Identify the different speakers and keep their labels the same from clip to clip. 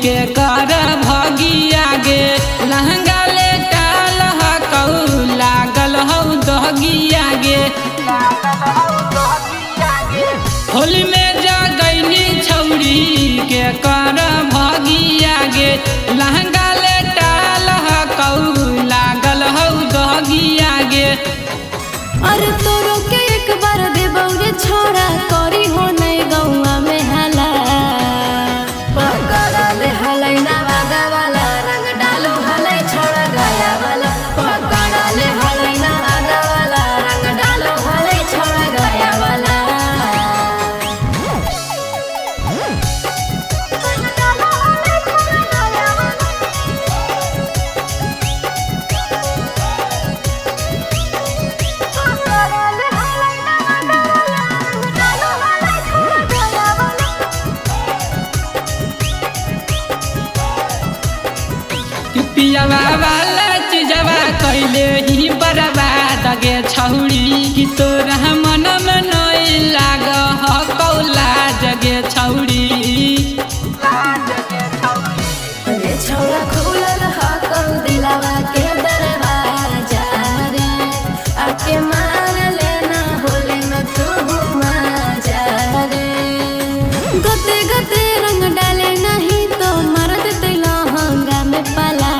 Speaker 1: के कर भगिया गे लहंगा ले टाल हकौ लागल हौ दहगिया गे। होली में जगैनी छौरी के कर भगिया गे लहंगा ले टाल हकौ लागल हौ दहगिया गे।
Speaker 2: अरे तोरो के एक बार देबौ रे छोड़ा करी हो नहीं गौआ में हला। पकड़ल हलै नवादा वाला रंग डालो हलै छोड़ा गया वाला। पकड़ल हलै नवादा वाला रंग डालो हलै छोड़ा गया वाला।
Speaker 1: पियावा वाला चीजवा कैले ही बर्बाद गे छौरी कि तोरा मन में नहीं लाग कौला जगे छौरी।
Speaker 2: अरे छोड़ा खुलल हकौ दिलवा के दरवाजा रे, आके मार लेना होली में तू मजा रे। गते गते रंग डाले नहीं तो मार देते लहंगा में पला।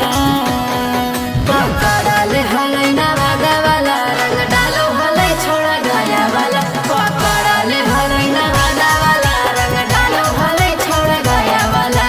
Speaker 2: पकड़ल हलै नवादा वाला रंग डालो हलै छोड़ा गया वाला। पकड़ल हलै नवादा वाला रंग डालो हलै छोड़ा गया वाला।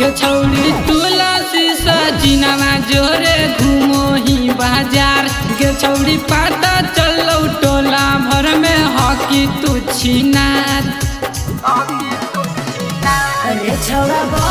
Speaker 1: गे छौरी तुलसी सजिनवा जोरे घूमो ही बाजार गे छौरी पता चलो टोला भर में हकी तू छिनार।
Speaker 2: अरे छौड़ा।